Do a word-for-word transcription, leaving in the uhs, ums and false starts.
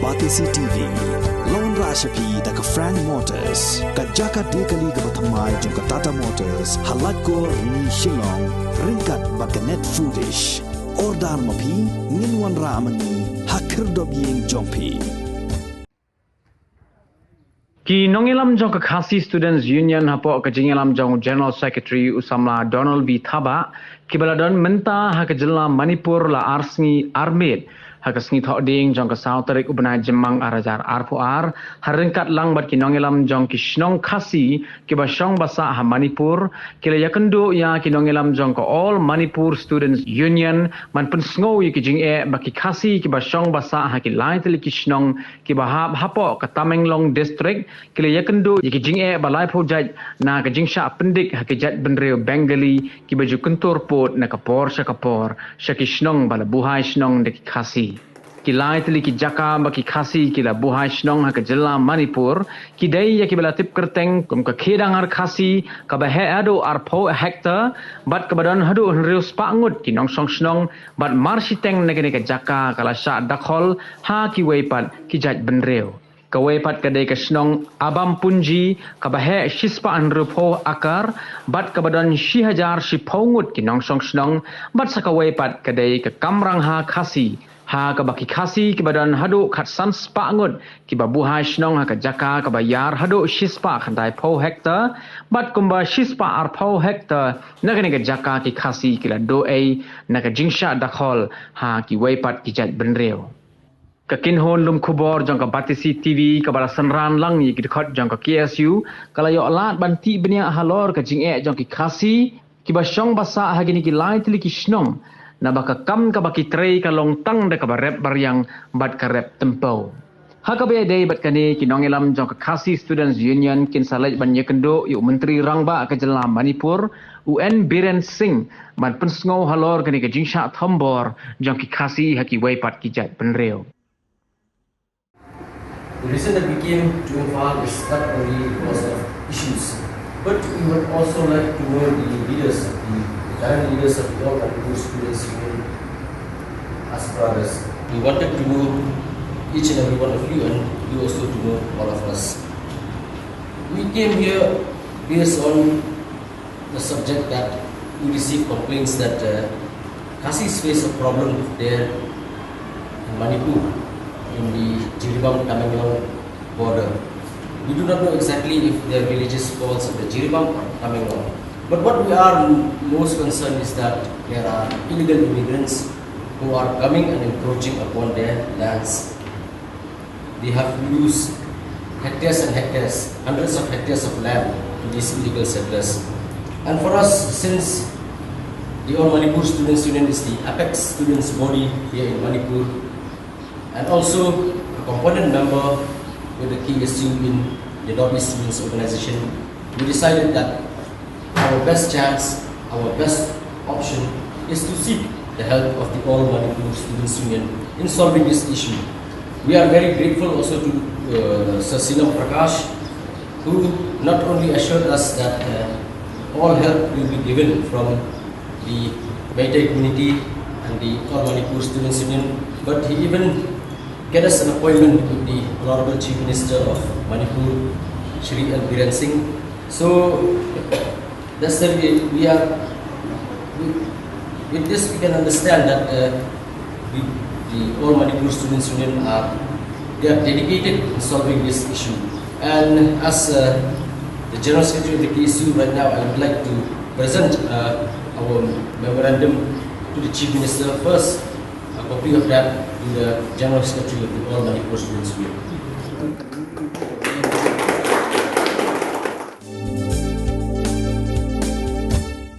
Batesi T V, la wanrah sha phi da ka Frank Motors, ka jaka die kali kaba thymmai jong ka Tata Motors, ha Laitkor Rni Shillong, ryngkat bad ka Net Foodish. Order ma phi, ngin wanrah ma ngi ha khyrdop ïing jong phi. Ki nongïalam jong ka Khasi Students Union hapoh ka jingïalam jong u General Secretary u samla Donald B Thabah, kiba la don mynta ha ka jylla Manipur la arsngi armiet ha ka sngi Thohdieng jong ka saw tarik u bnai Jymmang ar hajar arphew ar, ha ryngkat lang bad ki nongïalam jong ki shnong Khasi kiba shong basah ha Manipur, ki la ïakynduh ïa ki nongïalam jong ka All Manipur Students Union ban pynsngew ïa ki jingeh ba ki Khasi kiba shong basah ha ki lai tylli ki shnong kiba hap hapoh ka Tamenglong District, ki la ïakynduh ïa ki jingeh ba laiphew jait na ka jingshah pyndik ha ki jait bynriew Bengali kiba ju kyntur pud na ka por sha ka por sha ki shnong ba la buhai shnong da ki Khasi. Ki lai tylli ki jaka ba ki Khasi ki la buhai shnong ha ka jylla Manipur, ki dei ïa kiba la tip kyrteng kum ka Khiedangar Khasi, kaba heh haduh arphew hektar, bad kaba don haduh hynriew spah ngut ki nongshong shnong, bad mar shiteng na kane ka jaka ka la shah dakhol ha kiwei pat ki jait bynriew. Kawei pat ka dei ka shnong Abampunji, kaba heh shispah hynriewphew akar, bad kaba don shi hajar shiphew ngut ki nongshong shnong, bad sa kawei pat ka dei ka Kamrangha Khasi, ha kaba ki Khasi kiba don haduh khatsan spah ngut kiba buhai shnong ha ka jaka kaba ïar haduh shispah khyndaiphew hektar, bad kumba shispah arphew hektar na kane ka jaka ki Khasi ki la duh ei na ka jingshah dakhol ha kiwei pat ki jait bynriew. Ka kynhun lum khubor jong ka Batesi T V kaba la synran lang ïa ki dkhot jong ka K S U, ka la ïoh lad ban tih bniah halor ka jingeh jong ki Khasi kiba shong basah ha kine ki lai tylli ki shnong, naba ka kam kaba ki trei ka long tang da kaba rep bariang bad ka rep tympew. Ha kaba ïadei bad kane, ki nongïalam jong ka Khasi Students Union kin sa leit ban ïakynduh ïa u Myntri Rangbah ka jylla Manipur, u N Biren Singh, ban pynsngew halor kane ka jingshah thombor jong ki Khasi ha kiwei pat ki jait bynriew. The reason that we came to Imphal is not only because of issues, but we would also like to know the leaders, the current leaders of the All Manipur Students Union as brothers. We wanted to know each and every one of you, and you also to know all of us. We came here based on the subject that we receive complaints that uh, Khasis face a problem there in Manipur, in the Jiribam Tamenglong border. We do not know exactly if their villages falls under Jiribam or Tamenglong. But what we are most concerned is that there are illegal immigrants who are coming and encroaching upon their lands. They have used hectares and hectares, hundreds of hectares of land to these illegal settlers. And for us, since the All Manipur Students Union is the apex students body here in Manipur, and also a component member with the K S U in the Northeast Students Organization, we decided that our best chance, our best option is to seek the help of the All Manipur Students Union in solving this issue. We are very grateful also to uh, Sir Silam Prakash, who not only assured us that uh, all help will be given from the Meitei community and the All Manipur Students Union, but he even get us an appointment with the Honorable Chief Minister of Manipur, Shri N Biren Singh. So that's the way we are. We, with this, we can understand that uh, we, the All Manipur Students Union are they are dedicated in solving this issue. And as uh, the General Secretary of the K S U right now, I would like to present uh, our memorandum to the Chief Minister first. A copy of that to the General Secretary of the All Manipur Students Union.